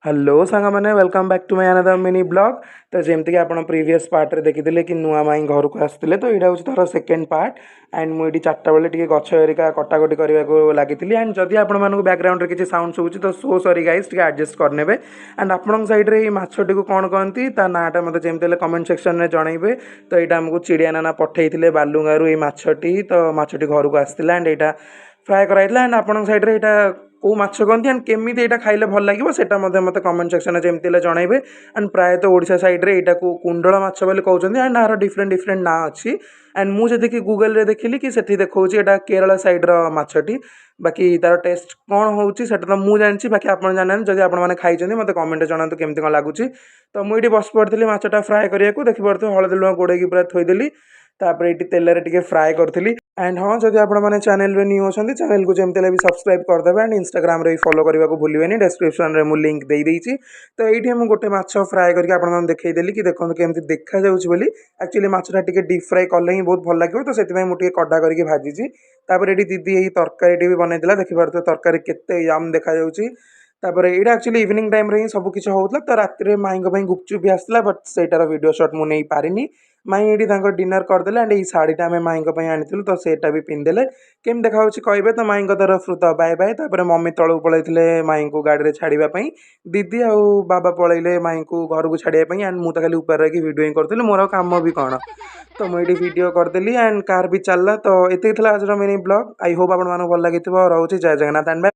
Hello ସାଙ୍ଗମାନେ, welcome back to my another mini vlog। ତ ଯେମିତିକି ଆପଣ ପ୍ରିଭିୟସ୍ ପାର୍ଟରେ ଦେଖିଥିଲେ କି ନୂଆ ମାଇଁ ଘରକୁ ଆସିଥିଲେ, ତ ଏଇଟା ହେଉଛି ତା'ର ସେକେଣ୍ଡ ପାର୍ଟ। ଆଣ୍ଡ ମୁଁ ଏଇଠି 4ଟା ବେଳେ ଟିକେ ଗଛ ହେରିକା କଟାକଟି କରିବାକୁ ଲାଗିଥିଲି। ଆଣ୍ଡ ଯଦି ଆପଣମାନଙ୍କୁ ବ୍ୟାକ୍ଗ୍ରାଉଣ୍ଡରେ କିଛି ସାଉଣ୍ଡ ଶୁଭୁଛି, ତ ସୋ ସରି ଗାଇସ୍, ଟିକେ ଆଡ଼ଜଷ୍ଟ କରିନେବେ। ଆଣ୍ଡ ଆପଣଙ୍କ ସାଇଡ଼୍ରେ ଏଇ ମାଛଟିକୁ କ'ଣ କହନ୍ତି, ତା ନାଁଟା ମୋତେ ଯେମିତି ହେଲେ କମେଣ୍ଟ ସେକ୍ସନରେ ଜଣାଇବେ। ତ ଏଇଟା ଆମକୁ ଚିଡ଼ିଆ ନାନା ପଠେଇଥିଲେ ବାଲୁଙ୍ଗାରୁ ଏଇ ମାଛଟି। ତ ମାଛଟି ଘରକୁ ଆସିଥିଲା ଆଣ୍ଡ ଏଇଟା ଫ୍ରାଏ କରାଯାଇଥିଲା। ଆଣ୍ଡ ଆପଣଙ୍କ ସାଇଡ଼୍ରେ ଏଇଟା କେଉଁ ମାଛ କହନ୍ତି ଆଣ୍ଡ କେମିତି ଏଇଟା ଖାଇଲେ ଭଲ ଲାଗିବ, ସେଇଟା ମଧ୍ୟ ମୋତେ କମେଣ୍ଟ ସେକ୍ସନରେ ଯେମିତି ହେଲେ ଜଣାଇବେ। ଆଣ୍ଡ ପ୍ରାୟତଃ ଓଡ଼ିଶା ସାଇଡ଼୍ରେ ଏଇଟାକୁ କୁଣ୍ଡଳ ମାଛ ବୋଲି କହୁଛନ୍ତି ଆଣ୍ଡ ଆର ଡିଫରେଣ୍ଟ ଡିଫରେଣ୍ଟ ନାଁ ଅଛି। ଆଣ୍ଡ ମୁଁ ଯେତିକି ଗୁଗଲରେ ଦେଖିଲି କି ସେଠି ଦେଖାଉଛି ଏଇଟା କେରଳ ସାଇଡ଼୍ର ମାଛଟି। ବାକି ତା'ର ଟେଷ୍ଟ କ'ଣ ହେଉଛି, ସେଇଟା ତ ମୁଁ ଜାଣିଛି, ବାକି ଆପଣ ଜାଣିନାହାନ୍ତି। ଯଦି ଆପଣମାନେ ଖାଇଛନ୍ତି, ମୋତେ କମେଣ୍ଟରେ ଜଣାନ୍ତୁ କେମିତି କ'ଣ ଲାଗୁଛି। ତ ମୁଁ ଏଇଠି ବସି ପଡ଼ିଥିଲି ମାଛଟା ଫ୍ରାଏ କରିବାକୁ। ଦେଖିପାରୁଥିବେ, ହଳଦୀ ଲୁଣ ଗୋଳେଇକି ପୁରା ଥୋଇଦେଲି। ତାପରେ ଏଇଠି ତେଲରେ ଟିକେ ଫ୍ରାଏ କରିଥିଲି। ଆଣ୍ଡ ହଁ, ଯଦି ଆପଣମାନେ ଚ୍ୟାନେଲରେ ନ୍ୟୁ ଅଛନ୍ତି, ଚ୍ୟାନେଲକୁ ଯେମିତି ହେଲେ ବି ସବସ୍କ୍ରାଇବ୍ କରିଦେବେ ଆଣ୍ଡ ଇନଷ୍ଟାଗ୍ରାମରେ ବି ଫଲୋ କରିବାକୁ ଭୁଲିବେନି। ଡେସ୍କ୍ରିପସନ୍ରେ ମୁଁ ଲିଙ୍କ୍ ଦେଇଦେଇଛି। ତ ଏଇଠି ମୁଁ ଗୋଟେ ମାଛ ଫ୍ରାଏ କରିକି ଆପଣମାନଙ୍କୁ ଦେଖେଇଦେଲି କି ଦେଖନ୍ତୁ କେମିତି ଦେଖାଯାଉଛି ବୋଲି। ଆକ୍ଚୁଆଲି ମାଛଟା ଟିକେ ଡିପ୍ ଫ୍ରାଏ କଲେ ହିଁ ବହୁତ ଭଲ ଲାଗିବ, ତ ସେଥିପାଇଁ ମୁଁ ଟିକେ କଡ଼ା କରିକି ଭାଜିଛି। ତାପରେ ଏଇଠି ଦିଦି ଏଇ ତରକାରୀଟି ବି ବନେଇଥିଲା। ଦେଖିପାରୁଥିବେ, ତରକାରୀ କେତେ ୟମ୍ ଦେଖାଯାଉଛି। ତାପରେ ଏଇଟା ଆକ୍ଚୁଆଲି ଇଭିନିଂ ଟାଇମ୍ରେ ହିଁ ସବୁ କିଛି ହେଉଥିଲା। ତ ରାତିରେ ମାଇଁଙ୍କ ପାଇଁ ଗୁପଚୁପ୍ ବି ଆସିଥିଲା, ବଟ୍ ସେଇଟାର ଭିଡ଼ିଓ ସଟ୍ ମୁଁ ନେଇପାରିନି। ମାଇଁ ଏଇଠି ତାଙ୍କର ଡିନର୍ କରିଦେଲେ। ଆଣ୍ଡ ଏଇ ଶାଢ଼ୀଟା ଆମେ ମାଇଁଙ୍କ ପାଇଁ ଆଣିଥିଲୁ, ତ ସେଇଟା ବି ପିନ୍ଧିଦେଲେ। କେମିତି ଦେଖାଯାଉଛି କହିବେ। ତ ମାଇଁଙ୍କ ତରଫରୁ ତ ବାଏ ବାଏ। ତାପରେ ମମି ତଳକୁ ପଳେଇଥିଲେ ମାଇଁଙ୍କୁ ଗାଡ଼ିରେ ଛାଡ଼ିବା ପାଇଁ। ଦିଦି ଆଉ ବାବା ପଳେଇଲେ ମାଇଁଙ୍କୁ ଘରକୁ ଛାଡ଼ିବା ପାଇଁ। ଆଣ୍ଡ ମୁଁ ତ ଖାଲି ଉପରେ ରହିକି ଭିଡ଼ିଓ ହିଁ କରୁଥିଲି, ମୋର ଆଉ କାମ ବି କ'ଣ? ତ ମୁଁ ଏଇଠି ଭିଡ଼ିଓ କରିଦେଲି ଆଣ୍ଡ କାର୍ ବି ଚାଲିଲା। ତ ଏତିକି ଥିଲା ଆଜିର ମିନି ବ୍ଲଗ୍। I Hope ଆପଣମାନଙ୍କୁ ଭଲ ଲାଗିଥିବ। ରହୁଛି, ଜୟ ଜଗନ୍ନାଥ ଆଣ୍ଡ ବାଏ।